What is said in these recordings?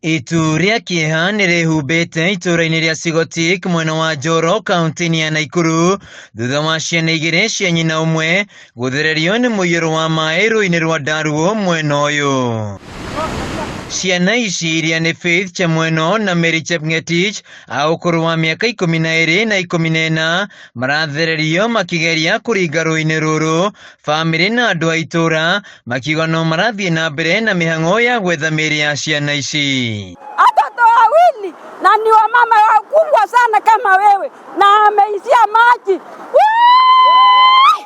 Itu rĩa kĩeha nĩ rĩhumbĩte itũũra-inĩ rĩa Sigotik mwena wa Njoro kaunti-inĩ ya Naikuru thutha wa ciana igĩrĩ cia nyina ũmwe gũthererio nĩ mũiyũro wa maĩ rũĩ-inĩ rwa Ndaruũ mwena ũyũ. Ciana ici iria nĩ Faith Chemweno na Mary Chepngetich a ũkũrũ wa mĩaka 12 na 14 marathererio makĩgeria kũringa rũĩ-inĩ rũrũ. Bamĩrĩ na andũ a itũũra makiuga no marathiĩ na mbere na mĩhang'o ya gwetha mĩĩrĩ ya ciana ici. Watoto wawili na ni wamama wakubwa sana kama wewe na ameishia maji. Wii!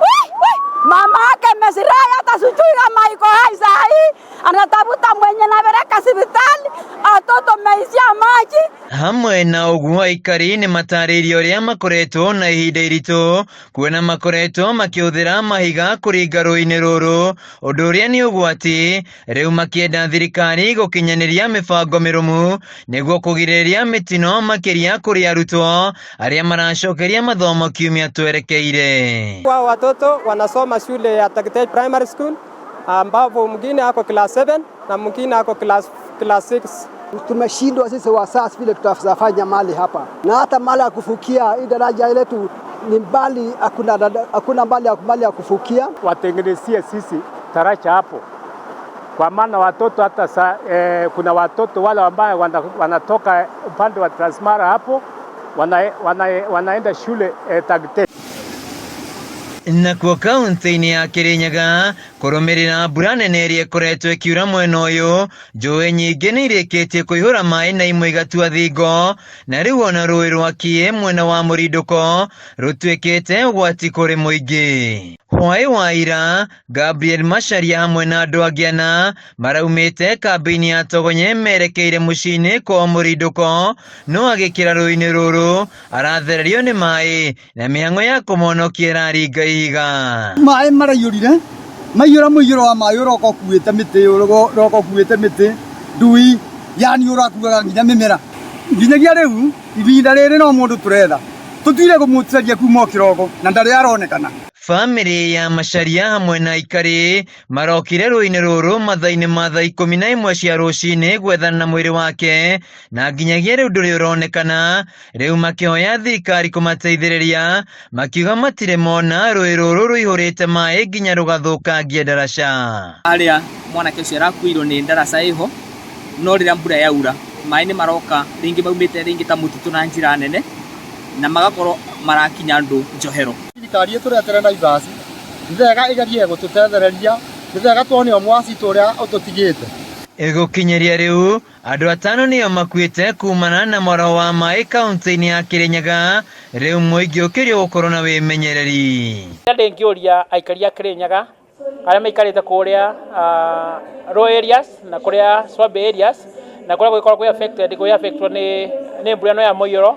Wii! Wii! Mama yake amesirai hata sijui kama iko hai saa hii, anatafuta mwenye napeleka hospitali, watoto ameishia maji. Hamwe na ũguo aikari nĩ matarĩirie ũrĩa makoretwo na ihinda iritũ kuona makoretwo makĩhũthĩra mahiga kũringa rũĩ-inĩ rũrũ ũndũ ũrĩa nĩ ũgwati rĩu makĩenda thirikari gũkinyanĩria mĩbango mĩrũmu nĩguo kũgirĩrĩria mĩtino makĩria kũrĩ arutwo arĩa maracokeria mathomo kiumia twerekeire. Kwa watoto wanasoma shule ya Tagitech Primary School ambapo mwingine ako class 7 na mwingine ako class 6. Tumeshindwa sisi wazazi vile tutafanya mali hapa, na hata mali ya kufukia hii daraja letu ni mbali, hakuna mbali ya kufukia. Watengenezie sisi daraja hapo, kwa maana watoto hata kuna watoto wale ambao wanatoka upande wa Transmara hapo wanaenda shule Tagitech. Nakuo kaunti-inĩ ya Kĩrĩnyaga kũrũmĩrĩra mbura nene ĩrĩa ĩkoretwo ĩkiura mwena ũyũ, njũĩ nyingĩ nĩ irĩkĩtie kũihũra maĩ na imwe igatua thingo, na rĩu ona rũĩ rwa Kiĩ mwena wa Mũrindũko rũtuĩkĩte ũgwati kũrĩ mũingĩ. Hwaĩ wa ira, Gabriel Macharia hamwe na andũ angĩ ana maraumĩte kambĩ-inĩ ya Togonye merekeire mũciĩ-inĩ kwao Mũrindũko, no agĩkĩra rũĩ-inĩ rũrũ arathererio nĩ maĩ na mĩhang'o ya kũmonokia ĩraringa ihiga. Maĩ maraiyũrire, maiyũra mũiyũro wa maĩ ũroka ũkuĩte mĩtĩ, ũroka ũkuĩte mĩtĩ, ndui, yani ũrakuaga nginya mĩmera. Nginyagia rĩu ihinda rĩrĩ no mũndũ tũretha, tũtuire kũmũcaria kuma o kĩroko na ndarĩ aronekana. Bamĩrĩ ya Macharia hamwe na aikari marokire rũĩ-inĩ rũrũ mathaa-inĩ ma thaa 11 cia rũcinĩ gwethana na mwĩrĩ wake na nginyagia rĩu ndũrĩ ũronekana. Rĩu makĩhoya thirikari kũmateithĩrĩria makiuga matirĩ mona rũĩ rũrũ rũihũrĩte maĩ nginya rũgathũkangia ndaraca. Harĩa mwanake ũcio arakuirwo nĩ ndaraca ĩho, no rĩrĩa mbura yaura maĩ nĩ maroka rĩngĩ maumĩte rĩngĩ ta mũtitũ na njĩra nene na magakorwo marakinya andũ njohero. Thirikari ĩtũretere Naivas nĩ wega ĩgerie gũtũtethereria, nĩ wega tuone ũmwe wa citũ ũrĩa ũtũtigĩte. Gũkinyĩria rĩu andũ atano nĩo makuĩte kumana na mwaraho wa maĩ kaunti-inĩ ya Kĩrĩnyaga. Rĩu mũingĩ ũkĩrio gũkorwo na wĩmenyereri. Ndĩngĩũria aikari a Kĩrĩnyaga arĩa maikarĩte kũrĩa low areas na kũrĩa swampy areas na kũrĩa gũgĩkorwo kwĩ affected kwĩ affected nĩ mbura ĩno ya mũiyũro,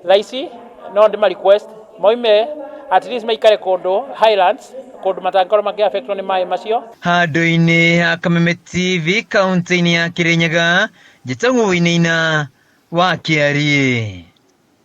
thaa ici no ndĩma request moime at least maikare kũndũ highlands, kũndũ matangĩkorwo makĩ affectwo nĩ maĩ macio. Handũ-inĩ ha Kameme TV kaunti-inĩ ya Kĩrĩnyaga, njĩtagwo Wainaina wa Kĩariĩ.